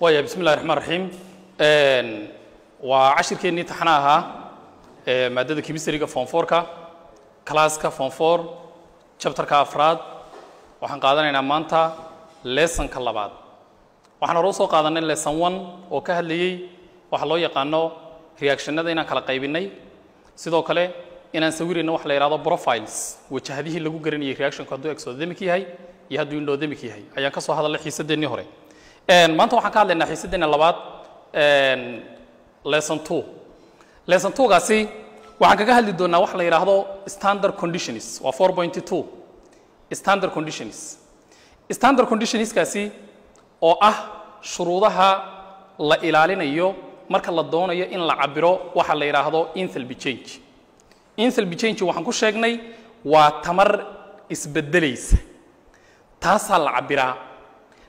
Waaya, bismi illahi raxmaan raxiim. Waa cashirkeennii taxana ahaa ee maadada chemistryga form fourka, classka form four, chapterka afraad. Waxaan qaadanaynaa maanta lessonka labaad. Waxaan hore usoo qaadanay lesson one oo ka hadlayey waxa loo yaqaano reactionada, inaan kala qaybinay, sidoo kale inaan sawirayno waxa la yidhahdo profiles, wajahadihii lagu garanayay reactionku hadduu exothermic yahay iyo hadduu endothermic yahay ayaan ka soo hadalnay xiisadeennii hore. Maanta waxaan ka hadlaynaa xiisadeenna labaad, lesson two. Lesson two-gaasi waxaan kaga hadli doonaa waxa la yidhaahdo standard conditions. Waa 4.2, standard conditions. Standard conditionskaasi oo ah shuruudaha la ilaalinayo marka la doonayo in la cabiro waxa la yidhaahdo enthalpy change. Enthalpy change waxaan ku sheegnay waa tamar isbedelaysa, taasaa la cabiraa,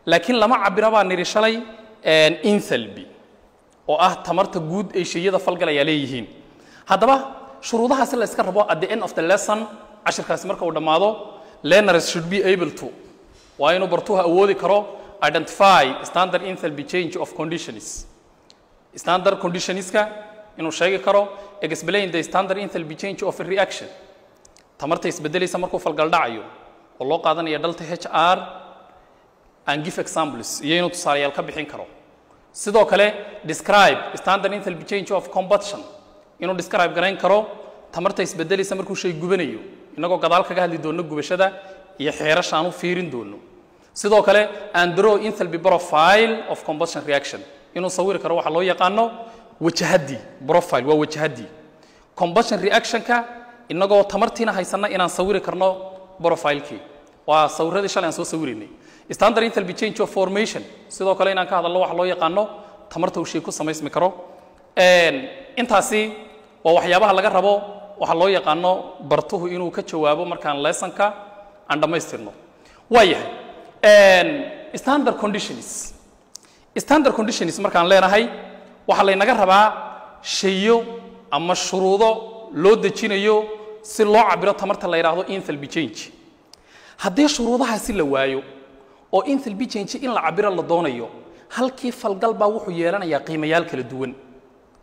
laakiin lama cabira baa nidhi shalay enthalpy oo ah tamarta guud ay shayada falgalayaa leeyihiin. Haddaba shuruudahaasi la iska rabo at the end of the lesson, cashirkaasi marka uu dhammaado, learners should be able to, waa inuu bartuhu awoodi karo, identify standard enthalpy change of conditions, standard conditionska inuu sheegi karo, explain the standard enthalpy change of a reaction, tamarta isbedelaysa markuu falgal dhacayo oo loo qaadanaya delta H R, and give examples, iyo inuu tusaalayaal ka bixin karo. Sidoo kale describe standard enthalpy change of combustion, inuu describe garayn karo tamarta isbedelaysa markuu shay gubanayo, inagoo gadaal kaga hadli doono gubashada iyo xeerasha aan u fiirin doono. Sidoo kale and draw enthalpy profile of combustion reaction, inuu sawiri karo waxa loo yaqaano wajahadii. Profile waa wajahadii combustion reactionka, inagoo tamartiina haysanna inaan sawiri karno profilekii, waa sawiradii shalay aan soo sawiraynay. Standard enthalpy change of formation, sidoo kale inaan ka hadalno waxa loo yaqaano tamarta uu shay ku samaysmi karo. Intaasi waa waxyaabaha laga rabo waxa loo yaqaano bartuhu inuu ka jawaabo markaan lessonka aan dhammaystirno. Waa yahay, standard conditions. Standard conditions markaan leenahay, waxaa laynaga rabaa shayo ama shuruudo loo dejinayo si loo cabiro tamarta la yidhaahdo enthalpy change. Haddii shuruudahaasi la waayo oo enthalpy change in la cabiro la doonayo, halkii falgal baa wuxuu yeelanayaa qiimayaal kala duwan,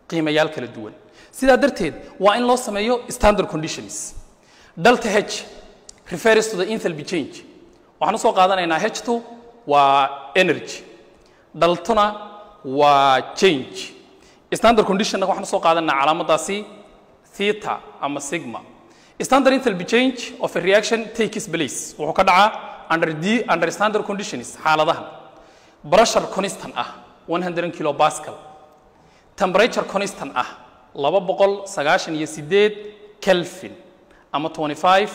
qiimayaal kala duwan. Sidaa darteed waa in loo sameeyo standard conditions. Delta H refers to the enthalpy change. Waxaan usoo qaadanaynaa H2 waa energy, deltuna waa change. Standard conditionna waxaan usoo qaadanaa calaamaddaasi theta ama sigma. Standard enthalpy change of a reaction takes place, wuxuu ka dhacaa under standard conditions xaaladahan: pressure constant ah 100 kilopascal, temperature constant ah 298 kelvin ama 25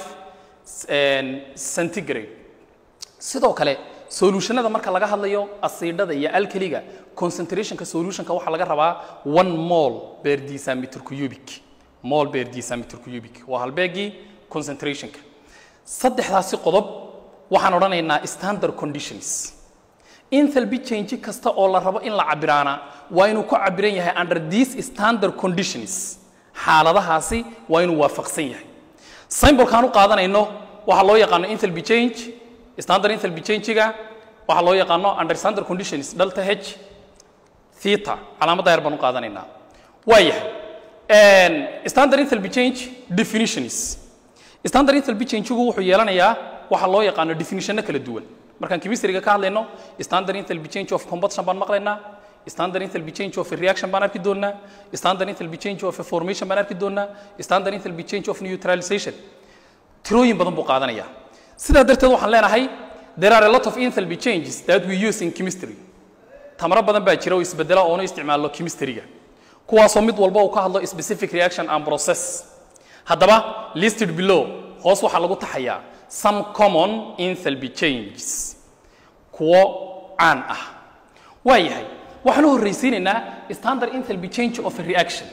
centigrade. Sidoo kale solutionada marka laga hadlayo asiidhada iyo alkaliga, concentrationka solutionka waxaa laga rabaa 1 mole per decimeter cubic. Mole per decimeter cubic waa halbeegii concentrationka. Saddexdaasi qodob waxaan odhanaynaa standard conditions. Enthalpy change kasta oo la rabo in la cabiraana waa inuu ku cabiran yahay under these standard conditions, xaaladahaasi waa inuu waafaqsan yahay. Symbolkaan u qaadanayno waxaa loo yaqaano enthalpy change, standard enthalpy change-ga waxaa loo yaqaano under standard conditions delta H theta, calaamadda yar baan u qaadanaynaa. Waa yahay, standard enthalpy change definitions. Standard enthalpy change-gu wuxuu yeelanayaa waxaa loo yaqaano definitionno kala duwan. Markaan chemistry-ga ka hadlayno, standard enthalpy change of combustion baan maqlaynaa, standard enthalpy change of a reaction baan arki doonaa, standard enthalpy change of a formation baan arki doonaa, standard enthalpy change of neutralization. Tirooyin badan buu qaadanayaa. Sidaa darteed waxaan leenahay there are a lot of enthalpy changes that we use in chemistry. Tamaro badan baa jira oo isbedela oonu isticmaalno chemistry-ga, kuwaasoo mid walba uu ka hadlo specific reaction and process. Haddaba listed below, hoos waxaa lagu taxayaa, some common enthalpy changes, kuwo caan ah. Waa yahay, waxaan u horraysiinaynaa standard enthalpy change of a reaction.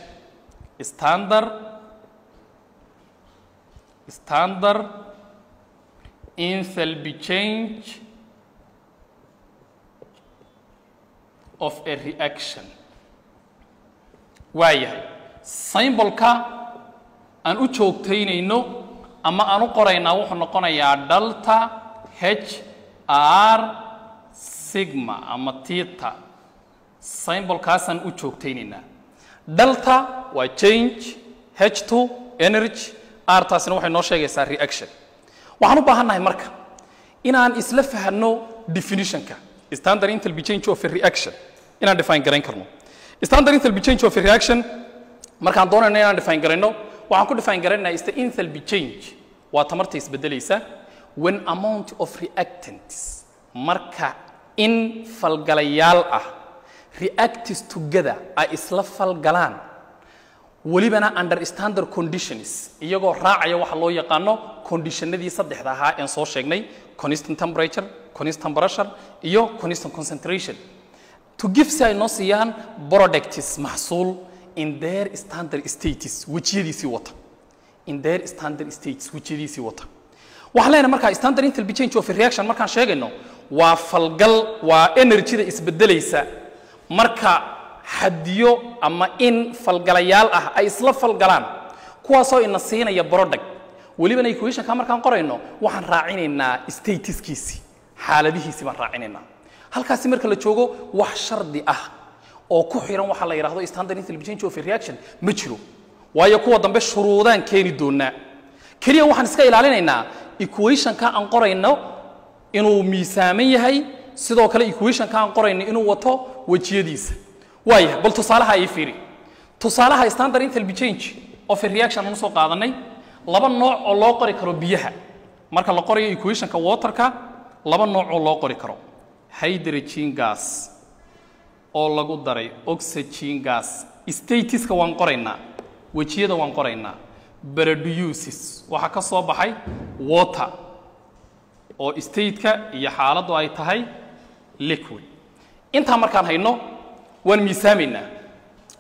Standard enthalpy change of a reaction. Waa yahay, symbolka aan u joogtaynayno ama aan u qoraynaa wuxuu noqonayaa delta H R sigma ama theta. Symbolkaasaan u joogtaynaynaa. Delta waa change, H2 energy, R taasina waxay noo sheegaysaa reaction. Waxaan u baahannahay marka inaan isla fahanno definitionka standard enthalpy change of a reaction, inaan define garayn karno standard enthalpy change of a reaction. Markaan doonayno inaan define garayno, waxaan ku define garaynaynaa is the enthalpy change, waa tamarta isbedelaysa, when amount of reactants, marka in falgalayaal ah, reacts together, ay isla falgalaan, welibana under standard conditions, iyagoo raacaya waxa loo yaqaano conditionadii saddexda ahaa een soo sheegnay: constant temperature, constant pressure iyo constant concentration, to give, si ay noo siiyaan, products, maxsuul, in their standard states, wejiyadiisii wata, in their standard states, wejiyadiisii wata. Waxaan leenahay markaa standard enthalpy change of a reaction markaan sheegayno waa falgal, waa energyda isbedelaysa marka xadiyo ama in falgalayaal ah ay isla falgalaan, kuwaasoo ina siinaya product. Welibana equationka markaan qorayno waxaan raacinaynaa statuskiisii, xaaladihiisii baan raacinaynaa. Halkaasi marka la joogo, wax shardi ah oo ku xiran waxa la yidhaahdo standard enthalpy change of a reaction ma jiro, waayo kuwa dambe shuruudaan keeni doonaa. Keliya waxaan iska ilaalinaynaa equationka aan qorayno inuu miisaaman yahay, sidoo kale equationka aan qorayno inuu wato wejiyadiisa. Waaya, bal tusaalaha ii fiiri. Tusaalaha standard enthalpy change of a reaction aan usoo qaadanay laba nooc oo loo qori karo biyaha. Marka la qorayo equationka waterka, laba nooc oo loo qori karo: hydrogen gas oo lagu daray oxygen gas. Statuska waan qoraynaa, wejiyada waan qoraynaa. Produces, waxaa ka soo baxay, water oo stateka iyo xaaladdu ay tahay liquid. Intaa markaan hayno waan miisaamaynaa.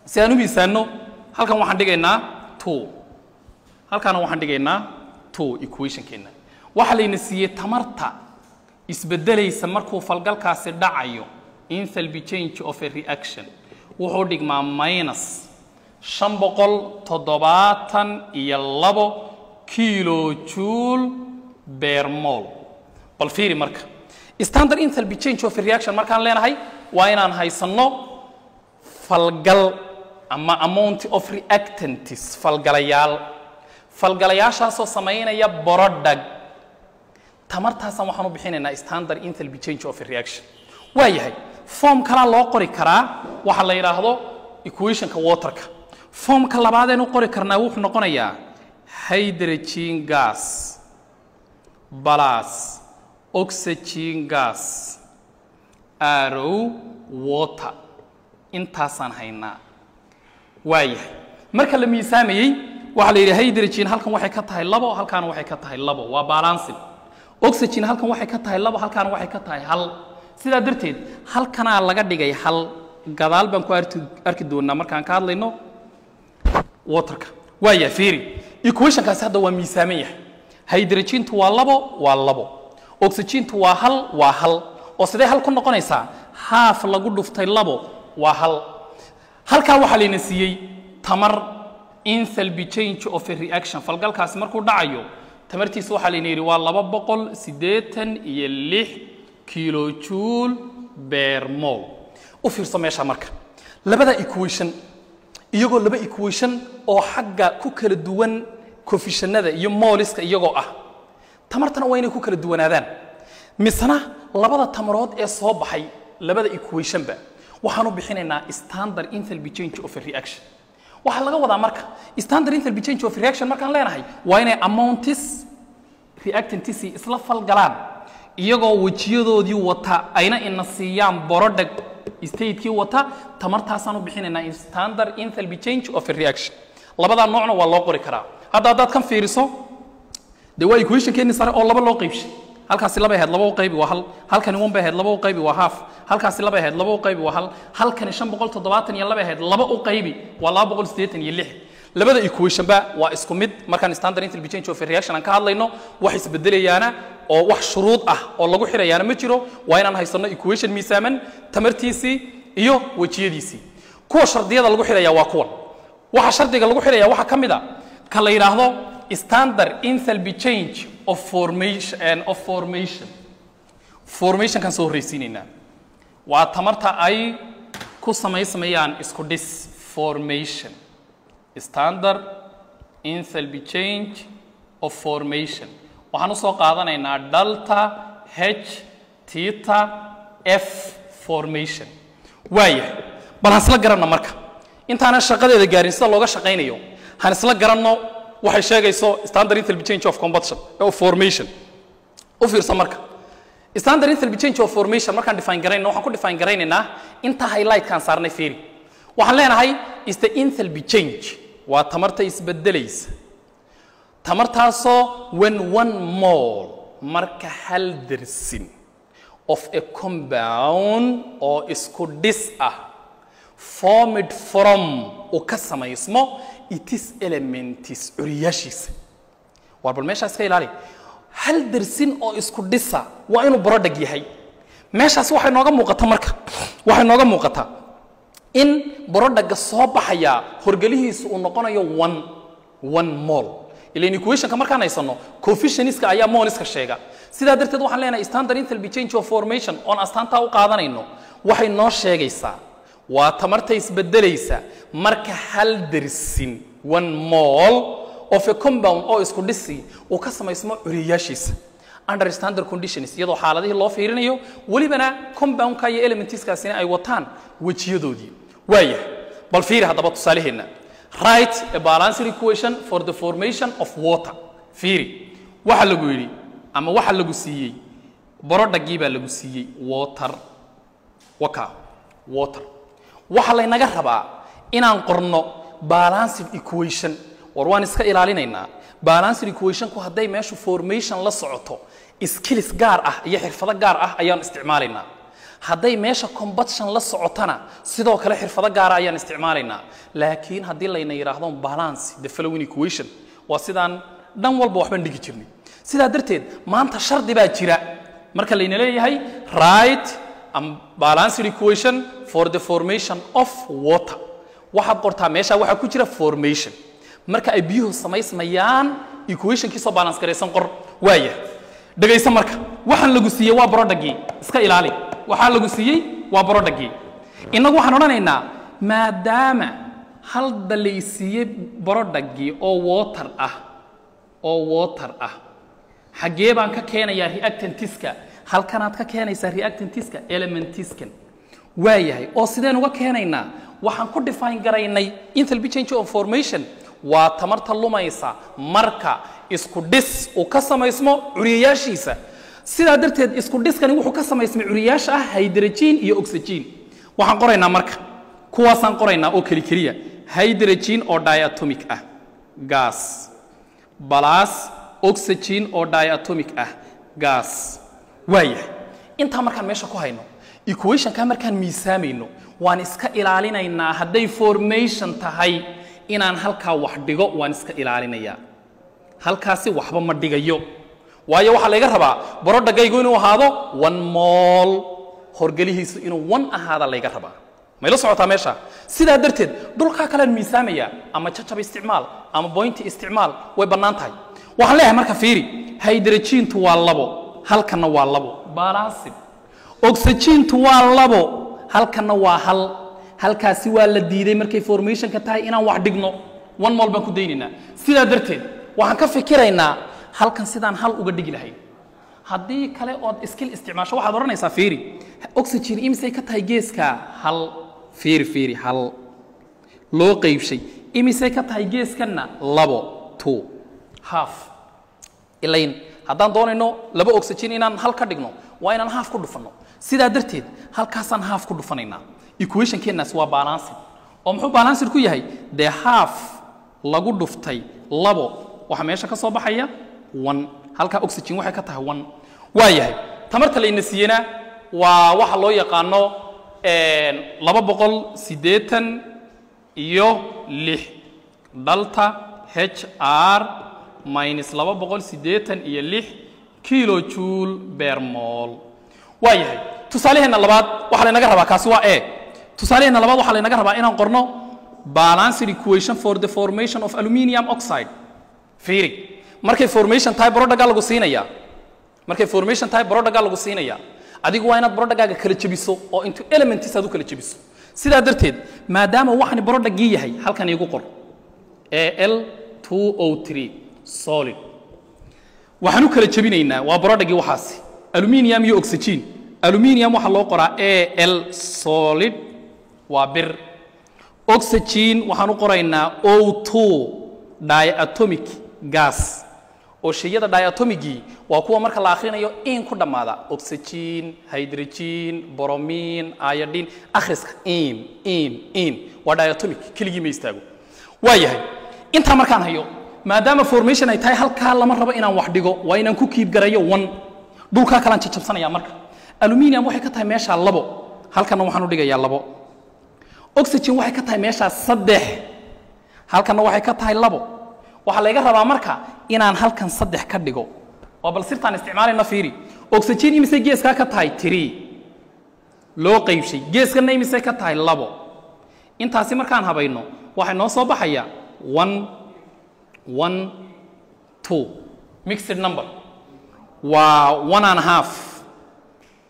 Si aan u miisaanno, halkan waxaan dhigaynaa two, halkaana waxaan dhigaynaa two. Equationkeenna waxaa layna siiyey tamarta isbedelaysa markuu falgalkaasi dhacayo, enthalpy change of a reaction, wuxuu dhigmaa minus 572 kilojoule per mole. Bal fiiri marka, standard enthalpy change of a reaction markaan leenahay waa inaan haysanno falgal ama amount of reactants, falgalayaal, falgalayaashaasoo samaynaya product. Tamartaasaan waxaan u bixinaynaa standard enthalpy change of a reaction. Waa yahay, form kalaa loo qori karaa waxaa la yidhaahdo equationka waterka. Formka labaadeen u qori karnaa wuxuu noqonayaa hydrogen gas plus oxygen gas arrow water. Intaasaan haynaa. Waa yahay, marka la miisaamayey waxaa la yidhi hydrogen halkan waxay ka tahay labo, halkaana waxay ka tahay labo, waa balancing. Oxygen halkan waxay ka tahay labo, halkaana waxay ka tahay hal. Sidaa darteed halkanaa laga dhigay hal. Gadaal baan ku arki doonaa markaan ka hadlayno waterka. Waaya, fiiri, equationkaasi hadda waa miisaaman yahay. Hydrogentu waa labo, waa labo. Oxygentu waa hal, waa hal. Oo sidee hal ku noqonaysaa? Half lagu dhuftay labo waa hal. Halkaa waxaa layna siiyey tamar, enthalpy change of a reaction. Falgalkaasi markuu dhacayo tamartiisa waxaa layna yidhi waa 286 kilojoule per mole. U fiirso meesha marka, labada equation iyagoo laba equation oo xagga ku kala duwan coefficientada iyo moleska iyagoo ah, tamartana waa inay ku kala duwanaadaan. Misena labada tamarood ee soo baxay labada equationba waxaan u bixinaynaa standard enthalpy change of a reaction. Waxaa laga wadaa marka standard enthalpy change of reaction markaan leenahay waa inay amounts reactantisi isla falgalaan iyagoo wejiyadoodii wata, ayna ina siiyaan product statekii wata. Tamartaasaan u bixinaynaa standard enthalpy change of a reaction. Labadaa noocna waa loo qori karaa. Hadda haddaad kan fiiriso, dee waa equationkeeni sare oo laba loo qaybshay. Halkaasi laba ahayd, laba u qaybi waa hal. Halkani one bay ahayd, laba u qaybi waa half. Halkaasi laba ahayd, laba u qaybi waa hal. Halkani 572 ahayd, laba u qaybi waa 286. Labada equationba waa isku mid. Markaan standard enthalpy change of a reaction aan ka hadlayno, wax isbedelayaana oo wax shuruud ah oo lagu xirayaana ma jiro. Waa inaan haysano equation miisaaman tamartiisii iyo wejiyadiisii. Kuwa shardiyada lagu xiraya waa kuwan. Waxa shardiga lagu xiraya waxaa ka mid a ka la yidhaahdo standard enthalpy change of formation. Of formation, formationkan soo horreysiinaynaa waa tamarta ay ku ku samaysmayaan isku dhis, formation, standard enthalpy change of formation. Waxaan usoo qaadanaynaa delta H theta F formation. Waayahay, bal han isla garanno marka intaanan shaqadeeda gaarin sida looga shaqaynayo, han isla garanno waxay sheegayso standard enthalpy change of combustion of formation. U fiirsa marka, standard enthalpy change of formation markaan define garayno, waxaan ku define garaynaynaa inta highlight-kaan saarnay. Fiiri, waxaan leenahay is the enthalpy change, waa tamarta isbedelaysa, tamartaasoo when one mole, marka hal dersin, of a compound, oo isku dhis ah, formed from, uu ka samaysmo, its elements, curiyaashiisa. Waar bal meeshaas ka ilaali. Hal dersin oo isku dhisa waa inuu product yahay. Meeshaas waxay nooga muuqata marka, waxay nooga muuqataa in productga soo baxaya horgelihiisu uu noqonayo one mole. Ilan equationka markaan haysano, coefficientska ayaa moleska sheega. Sidaa darteed waxaan leenahay standard enthalpy change of formation oon astaantaa u qaadanayno waxay noo sheegaysaa waa tamarta isbedelaysa marka hal dersin, one mole of a compound, oo isku dhisi uu ka samaysmo curiyaashiisa, under standard conditions, iyadoo xaaladihii loo fiirinayo, welibana compoundka iyo elementskaasina ay wataan wejiyadoodii. Waayahay, bal fiiri haddaba tusaaleheenna. Write a balanced equation for the formation of water. Fiiri, waxa lagu yidhi ama waxa lagu siiyey productgii baa lagu siiyey, water. Waka water waxaa laynaga rabaa inaan qorno balanced equation. War waan iska ilaalinaynaa balanced equationku hadday meeshu formation la socoto, skills gaar ah iyo xirfado gaar ah ayaan isticmaalaynaa. Hadday meesha combustion la socotana, sidoo kale xirfado gaara ayaan isticmaalaynaa. Laakiin haddii layna yidhaahdo balance the following equation, waa sidaan dhan walba waxbaan dhigi jirnay. Sidaa darteed maanta shardi baa jira marka layna leeyahay write a balanced equation for the formation of water. Waxaad qortaa meesha waxaa ku jira formation. Marka ay biyuhu samaysmayaan, equationkii soo balance garaysan qor. Waaya, dhegayso marka, waxaan lagu siiyey waa productgii. Iska ilaali, waxaa lagu siiyey waa productgii. Innagu waxaan odhanaynaa, maadaama hal dalaysiiyey productgii oo water ah, xaggee baan ka keenayaa reactantiska? Halkanaad ka keenaysaa reactantiska, elementiskan. Waayahay, oo sideen uga keenaynaa? Waxaan ku define garaynay enthalpy change of formation waa tamarta lumaysa marka isku dhis uu ka samaysmo curiyayaashiisa. Sidaa darteed isku dhiskani wuxuu ka samaysmay curiyayaasha ah hydrogen iyo oxygen. Waxaan qoraynaa marka, kuwaasaan qoraynaa oo keli keliya, hydrogen oo diatomic ah gas plus oxygen oo diatomic ah gas. Waayahay, intaa markaan meesha ku hayno, equationka markaan miisaamayno, waan iska ilaalinaynaa hadday formation tahay inaan halkaa wax dhigo. Waan iska ilaalinayaa, halkaasi waxba ma dhigayo, waayo waxaa layga rabaa productgaygu inuu ahaado one mole, horgelihiisu inuu one ahaada layga rabaa. Mayla socotaa meesha? Sidaa darteed dhulkaa kalean miisaamaya, ama jajab isticmaal ama pointi isticmaal, way bannaan tahay. Waxaan leeyahay marka, fiiri, hydrogentu waa labo, halkanna waa labo, balanced. Oxygentu waa labo, halkanna waa hal. Halkaasi waa la diiday markay formationka tahay inaan wax dhigno. One mole baan ku daynaynaa. Sidaa darteed waxaan ka fikiraynaa halkan sidaan hal uga dhigi lahayn. Haddii kale ood skill isticmaasho, waxaad odhanaysaa, fiiri, oxygen imisay ka tahay geeska? Hal. Fiiri, fiiri, hal loo qaybshay imisay ka tahay geeskanna? Labo, two, half. Ilayn haddaan doonayno laba oxygen inaan hal ka dhigno, waa inaan half ku dhufanno. Sidaa darteed halkaasaan half ku dhufanaynaa. Equationkeennaas waa balanced. Oo muxuu balanced ku yahay? Dee half lagu dhuftay labo, waxaa meesha ka soo baxaya one. Halkaa oxygen waxay ka tahay one. Waa yahay, tamarta layna siiyena waa waxa loo yaqaano 286 delta HR minus 286 kilojoule per mole. Waa yahay, tusaaleheenna labaad waxaa laynaga rabaa, kaasi waa e, tusaaleheenna labaad waxaa laynaga rabaa inaan qorno balanced equation for the formation of aluminium oxide. Fiiri, markay formation tahay productga lagu siinaya, markay formation tahay productga lagu siinaya, adigu waa inaad productgaaga kala jebiso oo into elements aad u kala jebiso. Sidaa darteed, maadaama waxani productgii yahay, halkan iigu qor Al2O3 solid. Waxaan u kala jebinaynaa, waa productgii waxaasi, aluminium iyo oxygen. Aluminium waxaa loo qoraa Al solid, waa bir. Oxygen waxaan u qoraynaa O2 diatomic gas, oo shayada diatomicgii waa kuwa marka la akhrinayo in ku dhammaada: oxygen, hydrogen, bromine, iodine. Akhriska in in in waa diatomic, keligii ma istaago. Waa yahay, intaa markaan hayo, maadaama formation ay tahay, halkaa lama rabo inaan wax dhigo, waa inaan ku keep garayo one. Dhulkaa kalaan jajabsanaya. Marka aluminium waxay ka tahay meeshaa labo, halkanna waxaan u dhigayaa labo. Oxygen waxay ka tahay meeshaa saddex, halkanna waxay ka tahay labo. Waxaa layga rabaa marka inaan halkan saddex ka dhigo oo bal sirtaan isticmaalayna fiiri. Oxygen imise geeskaa ka tahay? Three loo qaybshay. Geeskanna imise ka tahay? Labo. Intaasi markaan habayno, waxay noo soo baxaya one, one, two, mixed number, waa 1.5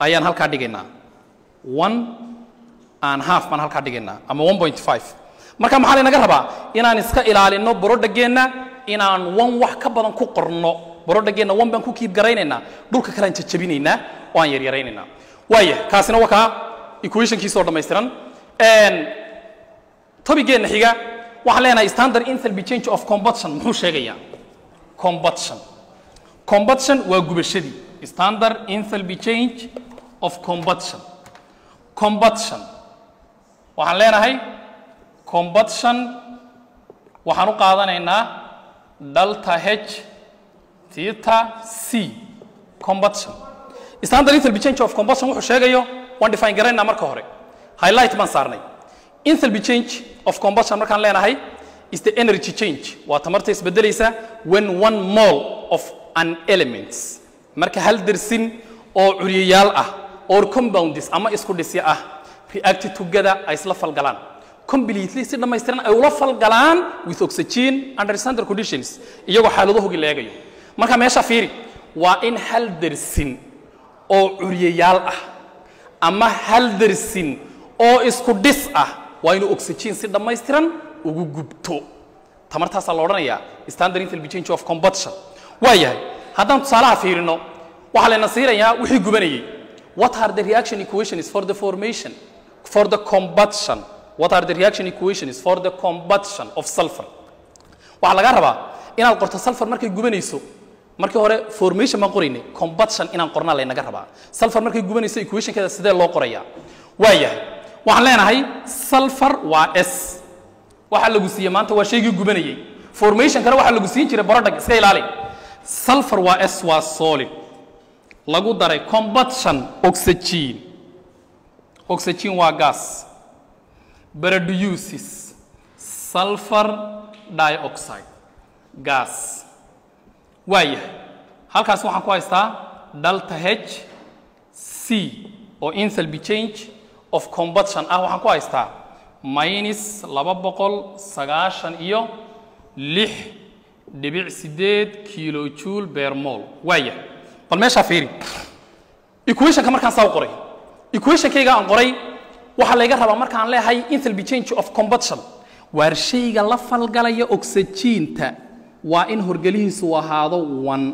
ayaan halkaa dhigaynaa. 1.5 baan halkaa dhigaynaa ama 1.5. Marka maxaa laynaga rabaa? Inaan iska ilaalino productgeenna inaan one wax ka badan ku qorno. Productgeenna one baan ku keep garaynaynaa, dhulka kalean jajabinaynaa oo aan yaryaraynaynaa. Waaya, kaasina waa kaa equationkiisa oo dhammaystiran. Topicgeenna xiga waxaan leenahay standard enthalpy change of combustion. Muxuu sheegayaa combustion? Combustion waa gubashadii. Standard enthalpy change of combustion, combustion waxaan leenahay, combustion waxaan u qaadanaynaa delta H theta C. Combustion, standard enthalpy change of combustion wuxuu sheegayo waan define garaynaa. Marka hore highlight baan saarnay. Enthalpy change of combustion markaan leenahay is the energy change, waa tamarta isbedelaysa, when one mole of an elements, marka hal dersin oo curiyayaal ah, or compounds ama isku dhisyo ah, react together, ay isla falgalaan, completely, si dhammaystiran ay ula falgalaan, with oxygen under standard conditions, iyagoo xaaladahoogii la eegayo. Marka meesha fiiri, waa in hal dersin oo curiyayaal ah ama hal dersin oo isku dhis ah waa inuu oxygen si dhammaystiran ugu gubto. Tamartaasaa la odhanayaa standard enthalpy change of combustion. Waa yahay, haddaan tusaalaha fiirino, waxaa layna siinayaa wixii gubanayay. What are the reaction equations for the formation, for the combustion? What are the reaction equations for the combustion of sulfur? Waxaa laga rabaa inaad qorto sulfur markay gubanayso. Markii hore formation baan qoraynay, combustion inaan qornaa laynaga rabaa. Sulfur markay gubanayso equationkeeda sidee loo qorayaa? Waa yahay, waxaan leenahay sulfur waa S. Waxaa lagu siiyey maanta waa shaygii gubanayay. Formation kale waxaa lagu siin jiray product, iska ilaali. Sulfur waa S, waa solid, lagu daray combustion oxygen, oxygen waa gas, produces sulfur dioxide gas. Waa yahay, halkaas waxaan ku haystaa delta H C oo enthalpy change of combustion ah. Waxaan ku haystaa minus 296.8 kilojoule per mole. Waa yahay, bal meeshaa fiiri. Equationka markaan saa u qoray, equationkayga aan qoray, waxaa layga rabaa markaan leeyahay enthalpy change of combustion, waar shayga la falgalaya oxygenta waa in horgelihiisu ahaado one.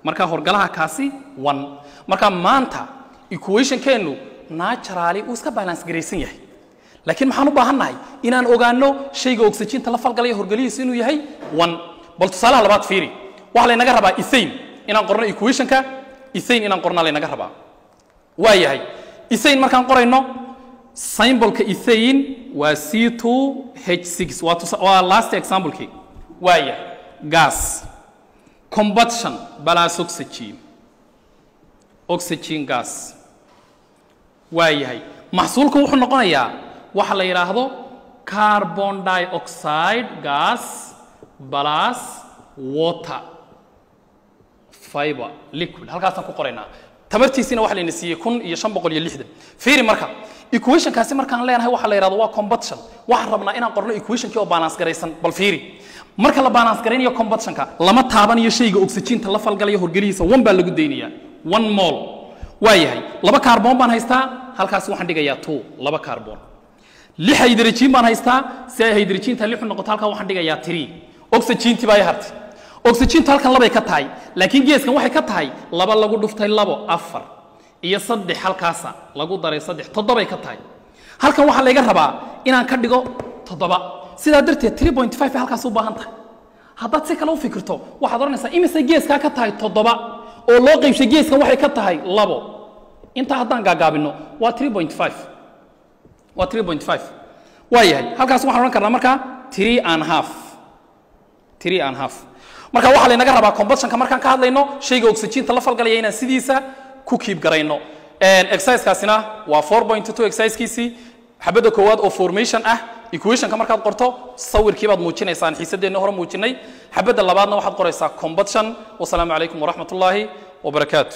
Marka horgalaha kaasi one. Marka maanta equationkeennu naturally uu iska balance garaysan yahay, laakiin maxaan u baahannahay? Inaan ogaano shayga oxygenta la falgalaya horgelihiisu inuu yahay one. Bal tusaalaha labaad fiiri. Waxaa laynaga rabaa ethane inaan qorno. Equationka ethane inaan qorno laynaga rabaa. Waa yahay, ethane markaan qorayno, symbolka ethane waa C2H6. Waa last examplekii. Waa yahay, gas, combustion plus oxygen, oxygen gas. Waa yahay, maxsuulku wuxuu noqonayaa waxa la yidhaahdo carbon dioxide gas plus water vapor liquid. Halkaasaan ku qoraynaa. Tamartiisiina waxa layna siiyey 1560. Fiiri marka equationkaasi markaan leenahay waxa la yidhahdo waa combustion, waxaan rabnaa inaan qorno equationkii oo balance garaysan. Bal fiiri, marka la balance garaynayo combustionka, lama taabanayo shayga oxygenta la falgalayo horgelihiisa, one baa lagu daynayaa, one mole. Waa yahay, laba carbon baan haystaa, halkaas waxaan dhigayaa two, laba carbon. Lix hydrogen baan haystaa. Si ay hydrogenta lix u noqoto, halkan waxaan dhigayaa three. Oxygentii baa i hartay. Oxygentu halkan labay ka tahay, laakiin geeskan waxay ka tahay laba lagu dhuftay labo, afar, iyo saddex halkaasa lagu daray saddex, toddobay ka tahay. Halkan waxaa layga rabaa inaan ka dhigo toddoba. Sidaa darteed 3.5 ay halkaas u baahan tahay. Haddaad si kale u fikirto, waxaad odhanaysaa imise geeskaa ka tahay? Toddoba oo loo qaybshay geeskan waxay ka tahay labo. Intaa haddaan gaagaabino waa 3.5, waa 3.5. Waa yahay, halkaas waxaan odhan karnaa markaa three and half, three and half. Marka waxaa laynaga rabaa combustionka markaan ka hadlayno shayga oxygenta la falgalaya inaan sidiisa ku keep garayno. Exercisekaasina waa 4.2 exercisekiisii, xabadda koowaad oo formation ah. Equationka markaad qorto, sawirkii baad muujinaysaan xiisadeenna hore muujinay. Xabadda labaadna waxaad qoraysaa combustion. Wasalaamu calaykum waraxmat ullaahi wabarakaatu.